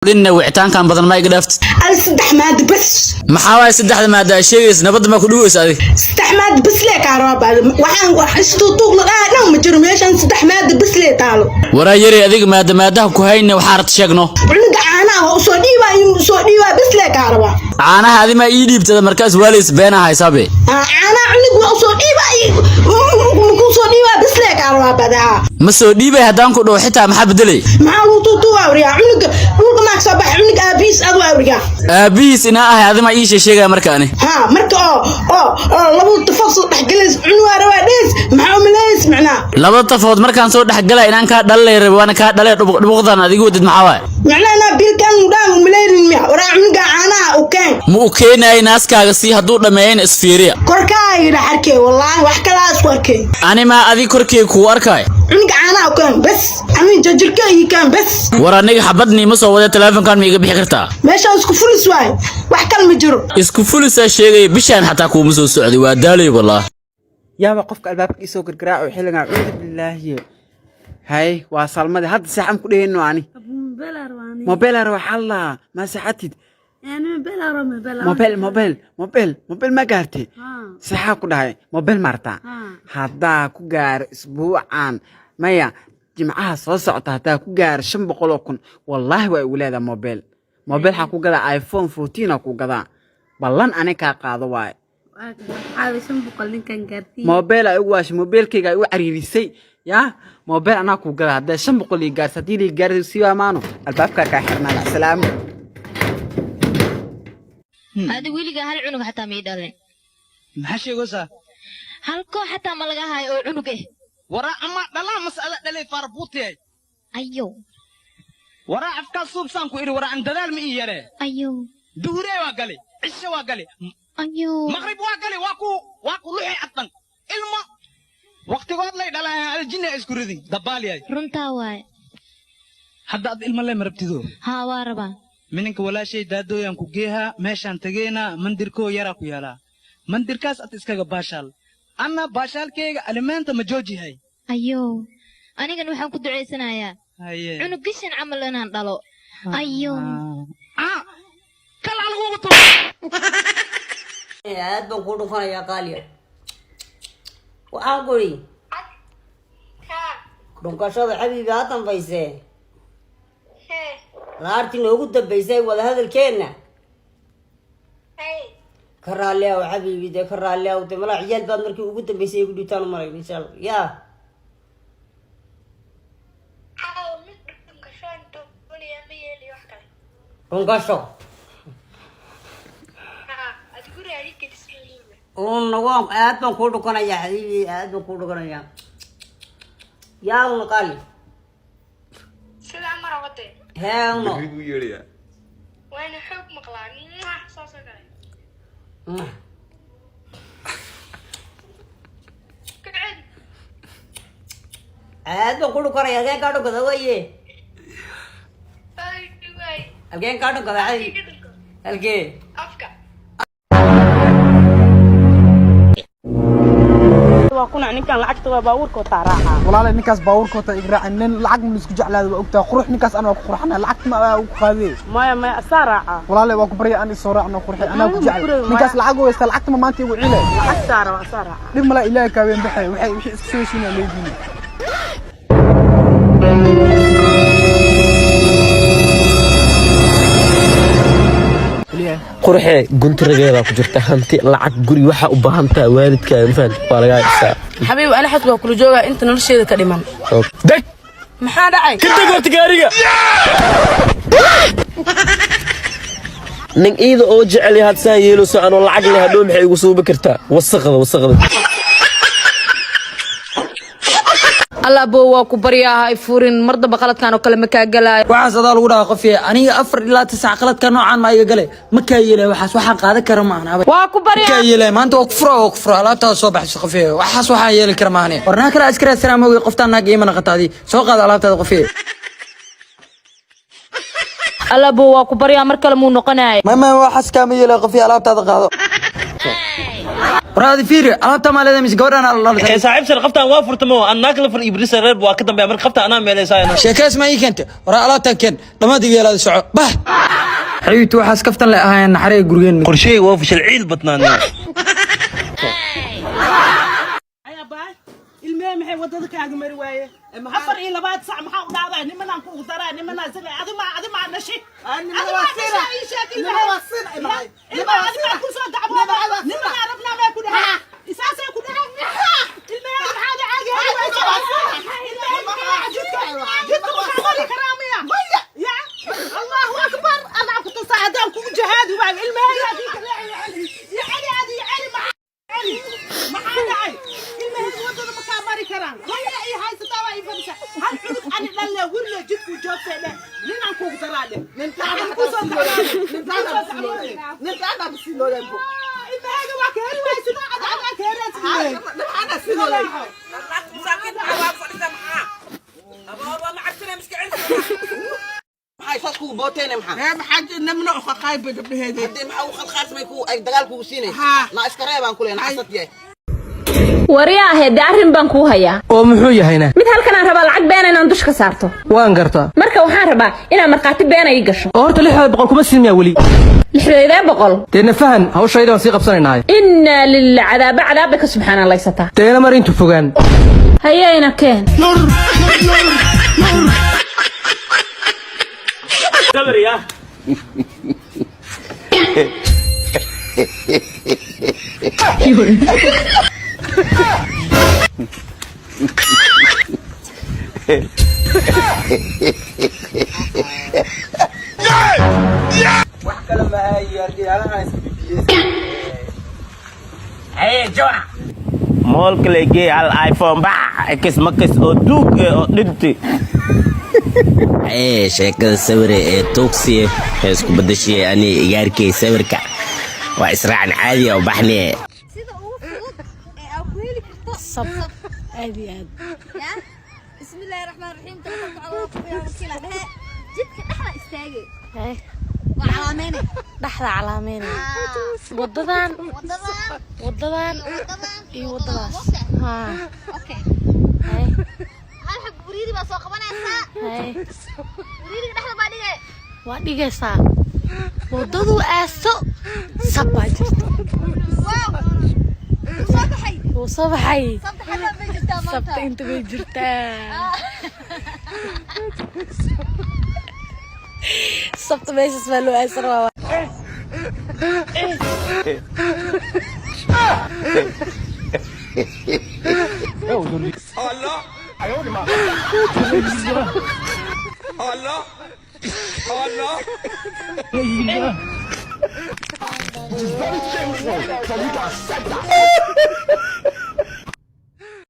Dhinna wicitaankan badan ma iga dhaaftid. Al saddex maado bas. Maxaa waay saddexda maada ay sheegaysa? Nabadda ma ku dhigaysa adig? Saddex maado bas lee kaa rabaa. Waxaan wax istuutuug la dhahay dhan ma jiro meeshan, saddex maado bas lee taalo. Waraa yari, adiga maada maadaha ku hayne, waxaa rabta sheegno. Cunuga caanaha waa usoo dhiibaa, inuu usoo dhiibaa bas lee kaa rabaa. Caanaha adi ma ii dhiibtada? Markaas waalays beenaa haysaabe. Caanaha cunuga waa usoo dhiibaa, makuu soo dhiibaa bas lee kaa rabaa badaa. Ma soo dhiibay haddaan ku dhaho xitaa, maxaa bedelay? Maxaa lagu tuutuugaa wariyaa? Cunuga dhulka maa kasoo baxay? Cunuga aabihiis adu waa wariyaa. Aabihiis inaa ahay adi ma ii sheegaya marka ani? Ha, marka oo labada tafood soo dhexgalays, cunugaa rabaa dhees, maxaa umalays macnaa? Laba tafood markaan soo dhexgalay inaan kaa dhalay rabi, waana kaa dhalay. Dhubuqdan adigu wadid maxaa waay? Macnaa inaa biilkan dhaan umalaynin miya? Waraa, cunuga caanaha u keen. Ma u keenaay, naaskaaga sii, hadduu dhammeeyana isfiiriya. Korkaaga dhex arkay, wallaahi wax kalaa isku arkay. Ani maa adi korkeyga kugu arkay? Cunuga caanaha u keen bes, aniga jajirka ii keen bes. War aniga xabadnii ma soo wadee, teleefonkan ma iga bixi kartaa? Meeshaan isku fulis waay, wax kale ma jiro. Isku fulisaa sheegaya, bishaan xataa kuuma soo socday, waa daalay wallah. Yaaba, qofka albaabka isoo gargaraaco xilligan, cuudu bilaahi. Hay, waa Salmade. Hadda seexan ku dhehayno ani mobile waxaa la ma seexatid. Mobile, mobile, mobile, mobile ma gaartay? Seexaa ku dhahay, mobile maartaa haddaa ku gaaro isbuucan, maya, Jimcaha soo socota haddaa ku gaaro 500,000, wallaahi waa igu leedahay mobile. Mobile waxaa ku gadaa iPhone 14 aa ku gadaa. Ballan ani kaa qaado waaye. Mobile ay ugu waashay, mobilkayga ay u cariirisay. Ya mobile anaa ku gada haddee 500 ii gaarsi. Haddii lii gaarsi sii amaano, albaabkaa kaa xirnaa. Salaamo. Adi weligaa hal cunug xataa ma ii dhalin. Maxaa sheegaysaa? Hal koox xataa ma laga hayo oo cunug ah. Waraa, ama dhalaa mas'ala dhalay faarbuutiyay. Ayow. Waraa, afkaa suubsaan ku idhi. Waraa, an dadaal ma ii yaree. Ayow. Duhuree waa gali, cishe waa gali. Ayow. Maqrib waa gali, waa ku luxi addan ilmo waqtigood lay dhalaan, aljinna isku ridin dabaal yahay. Runtaa waaye. Hadda ad ilmo lee ma rabtido? Haa, waa rabaa. Mininka walaashay daadooyaan ku geehaa, meeshaan tageynaa, mandirkoo yaraa ku yaalaa, mandirkaas ad iskaga baashaal, anna baashaalkayga alimeenta ma joojihay. Ayow, anigan waxaan ku ducaysanayaa haye cunug gishan camal inaan dhalo. Ayow. Ah, kala lagugu tumo. Aad baan kuu dhunkanayaa, qaaliya. Waxaan kuri dhunkashada xabiibi ha dambayse, laartii noogu dambaysay wadahadalkeenna. Ka raalli aw xabiibi, dee ka raalli aw, dee malaa ciyaal baad markii ugu dambaysay igu dhiibtaan u malayn, insha Allah yaa. Caawa mid dhunkashaan doonaya, ma yeeli wax kale. Dhunkasho. Haa, aad guri aad gelisay weliba. Uuna waan aad baan kuu dhunkanayaa xabiibi, aad baan kuu dhunkanayaa, yaa una qaali. Sidaa ma rabo dee. Hee uno. Waana xoog maqlaa. Mwah, saas oo kale. Ku celi. Aad baan kuu dhunkanaya. Halkeen kaa dhunkada waye? Ay, waay. Halkeen kaa dhunkada xabiibi? Iga dhunko. Halkee? Afka. Waa kuna ninkan lacagta waa baabuurka wataa raaca. Walaalay, ninkaas baabuurka wata iga raaca. Nin lacag ma isku jeclaada, waa ogtaa qurux ninkaas, ana waa ku qurxana, lacagta ma aa ugu qaadee. Maya, maya, asaa raaca. Walaalay, waa ku barya, aan isoo raacno qurxi, anaa ku jecel. Ninkaas lacag u haysta, lacagta ma maanta igu cile. Lacagtaa raba, asaa raaca. Dhib mala, Ilaahay kaaween baxay, waxay wixii isku soo heshiinaa leediin. Qurxee, gunti rageedaa ku jirta hanti, lacag, guri, waxaa u baahan tahay waalidkaaga, ma fahanti, waa lagaa dhisaa. Xabiib, ani xadka waa kula joogaa inta nolosheeda ka dhiman. Deg. Maxaa dhacay? Ka deg horta gaariga. Nin iida oo jecel yahay had saan yeelayso, anoo lacag leh hadhow maxay igu suubi kartaa? Wasaqda, wasaqda. Alla abo, waa ku baryaa, ha i furin mar damba, qaladkan oo kale ma kaa galaayo. Waxaas adaa lagu dhahaa qof aniga 4 ilaa 9 qaladka noocaan ma iga gale, ma kaa yeelay. Waxaas waxaan qaadan kara ma ahan. Waa ku ma baryaa. Kaa yeelay maanta, waa ku fura, waa ku fura, alaabtaada soo baxayso qof. Waxaas waxaan yeeli kara ma ahan. War naa kale iska raadsanaa moogay, qoftaan naag iima naqata. Adii soo qaada alaabtaada qof. Alla abo, waa ku baryaa, mar kale muu noqonayo. Ma waxaas kaama yeelay qof, alaabtaada qaado. War adi fiiri, alaabta maa leedahay mise gabadhaan ala dhalatay? Saaxiib sare, qaftaan waa furtamo, aan naag la fur ibrisa reer waa ka dambeeya, marka qaftaan anaa meelaysaa. Sheekays ma ii keentay? War alaabtan keen, dhammaad iga yeelaada, soco bah. Xabiibti, waxaas kaftan le ahaayeen, naxariga gurigeen. Qorsheyga waa fashil, ciil badnaan. Ilmee maxay wadada kaaga mari waaye 24 sac? Maxaa u dhacdaa? Nimanaan ku daraa, nimanaa sida adi ma dhashay, adi ma dhashay, ii sheeg. Ilmaha adi maa ku soo dacwooda, nimanaa rabnaa bay ku dhahay, isaasay ku dhahay. Ilmaha maxaa caagi heli waysa? Ilmaha maxaa jidka maxaa mari karaa miya? Ya Allahu akbar, anaa ku tusaa haddaan kugu jahaadi waayo. Ilmaha hadii kale ya cali, adi ya cali, maxaa cali, maxaa dhacay? Ilmaheedu wadada ma kaa mari karaan? Haya ii haysataa, waa ii fadhisa. Hal cunug ani dhalle wirle jidkuu joogtay dheh, ninaan kuugu daraa dheh, kusoo ilmahayga waa ka heli waysid, adaa ka heraysid. Wariyaahe, dee arrin baan kuu hayaa. Oo muxuu yahayna? Mid halkan aan rabaa lacag beena inaan dusha ka saarto. Waan gartaa. Marka waxaan rabaa inaad markhaati beena ii gasho. Oo horta 600 kuma siin miyaa weli? 600? Deena fahan, hawshayda waan sii qabsanaynahay. Innaa lila cadaaba cadaab bay ka subxaanallaysataa. Deena mar intu fogaan. Hayayna keen. Sabar ya. Moolka la geey hal iPhone bax x makis oo duug eh oo dhinti. Ee sheekada sawire ee tuugsiye waxay isku bedeshay ani igaarkay sawirka waa israacan caadi ah oo baxne. Sida ugu fudud ee aad ku heli karto sab aad iyo aad. Ya bismillaahi raxmaani raxiim, tawakaltu cala Allah ya wakiila dhehe, jidka dhexda istaagay waa calaameynay. Dhexda calaameynay wadadan, wadadan iyo wadadaas. Haa. Okay, hal xag buriidi baa soo qabanaysaa. Buriidiga dhexda baa dhigay. Waa dhigaysaa wadadu aaso, sab baa jirta. Wow, wuu soo baxay. Wuu soo baxay. Sabta xagga bay jirtaa maanta. Sabta inta bay jirtaa, sabta meeshaas baa loo aasan rabaa. Allah. Allah. Allah.